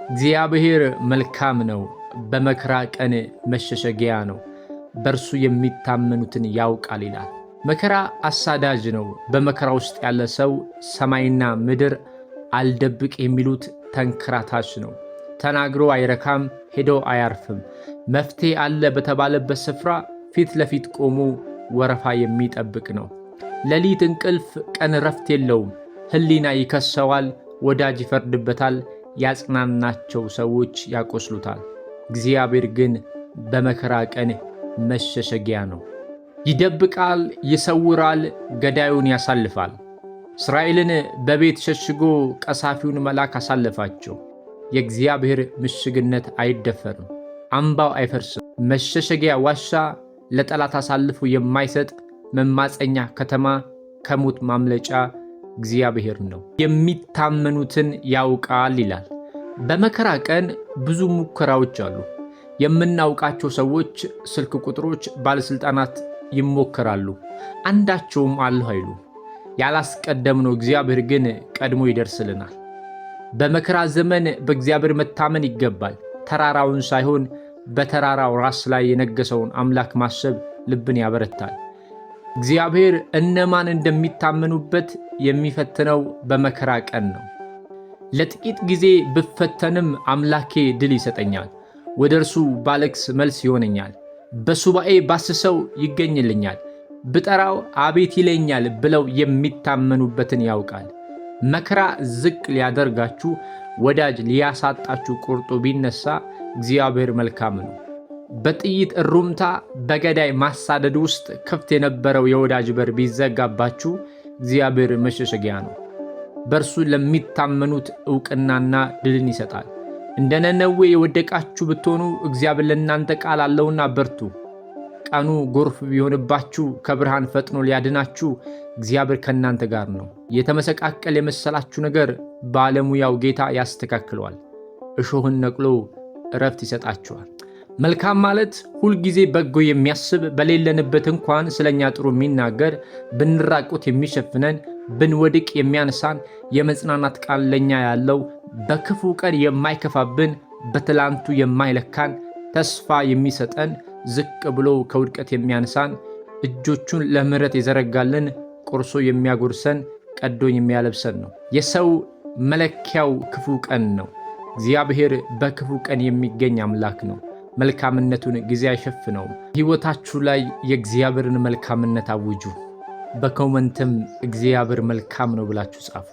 እግዚአብሔር መልካም ነው፣ በመከራ ቀን መሸሸጊያ ነው፣ በእርሱ የሚታመኑትን ያውቃል ይላል። መከራ አሳዳጅ ነው። በመከራ ውስጥ ያለ ሰው ሰማይና ምድር አልደብቅ የሚሉት ተንከራታች ነው። ተናግሮ አይረካም፣ ሄዶ አያርፍም። መፍትሄ አለ በተባለበት ስፍራ ፊት ለፊት ቆሞ ወረፋ የሚጠብቅ ነው። ሌሊት እንቅልፍ፣ ቀን ረፍት የለውም። ሕሊና ይከሰዋል፣ ወዳጅ ይፈርድበታል፣ ያጽናናቸው ሰዎች ያቆስሉታል። እግዚአብሔር ግን በመከራ ቀን መሸሸጊያ ነው። ይደብቃል፣ ይሰውራል፣ ገዳዩን ያሳልፋል። እስራኤልን በቤት ሸሽጎ ቀሳፊውን መልአክ አሳለፋቸው። የእግዚአብሔር ምሽግነት አይደፈርም፣ አምባው አይፈርስም። መሸሸጊያ ዋሻ ለጠላት አሳልፎ የማይሰጥ መማፀኛ ከተማ ከሞት ማምለጫ እግዚአብሔር ነው። የሚታመኑትን ያውቃል ይላል። በመከራ ቀን ብዙ ሙከራዎች አሉ። የምናውቃቸው ሰዎች፣ ስልክ ቁጥሮች፣ ባለሥልጣናት ይሞከራሉ። አንዳቸውም አለሁ አይሉ። ያላስቀደምነው እግዚአብሔር ግን ቀድሞ ይደርስልናል። በመከራ ዘመን በእግዚአብሔር መታመን ይገባል። ተራራውን ሳይሆን በተራራው ራስ ላይ የነገሰውን አምላክ ማሰብ ልብን ያበረታል። እግዚአብሔር እነማን እንደሚታመኑበት የሚፈትነው በመከራ ቀን ነው። ለጥቂት ጊዜ ብፈተንም አምላኬ ድል ይሰጠኛል። ወደ እርሱ ባለቅስ መልስ ይሆነኛል። በሱባኤ ባስሰው ይገኝልኛል። ብጠራው አቤት ይለኛል ብለው የሚታመኑበትን ያውቃል። መከራ ዝቅ ሊያደርጋችሁ ወዳጅ ሊያሳጣችሁ ቆርጦ ቢነሳ እግዚአብሔር መልካም ነው። በጥይት እሩምታ በገዳይ ማሳደድ ውስጥ ክፍት የነበረው የወዳጅ በር ቢዘጋባችሁ እግዚአብሔር መሸሸጊያ ነው። በእርሱ ለሚታመኑት ዕውቅናና ድልን ይሰጣል። እንደ ነነዌ የወደቃችሁ ብትሆኑ እግዚአብሔር ለእናንተ ቃል አለውና በርቱ። ቀኑ ጎርፍ ቢሆንባችሁ ከብርሃን ፈጥኖ ሊያድናችሁ እግዚአብሔር ከእናንተ ጋር ነው። የተመሰቃቀለ የመሰላችሁ ነገር ባለሙያው ጌታ ያስተካክለዋል። እሾህን ነቅሎ እረፍት ይሰጣችኋል። መልካም ማለት ሁልጊዜ በጎ የሚያስብ፣ በሌለንበት እንኳን ስለኛ ጥሩ የሚናገር፣ ብንራቁት የሚሸፍነን፣ ብንወድቅ የሚያነሳን፣ የመጽናናት ቃል ለኛ ያለው፣ በክፉ ቀን የማይከፋብን፣ በትላንቱ የማይለካን፣ ተስፋ የሚሰጠን፣ ዝቅ ብሎ ከውድቀት የሚያነሳን፣ እጆቹን ለምሕረት የዘረጋልን፣ ቆርሶ የሚያጎርሰን፣ ቀዶኝ የሚያለብሰን ነው። የሰው መለኪያው ክፉ ቀን ነው። እግዚአብሔር በክፉ ቀን የሚገኝ አምላክ ነው። መልካምነቱን ጊዜ አይሸፍነውም። ሕይወታችሁ ላይ የእግዚአብሔርን መልካምነት አውጁ። በ comment ም እግዚአብሔር መልካም ነው ብላችሁ ጻፉ።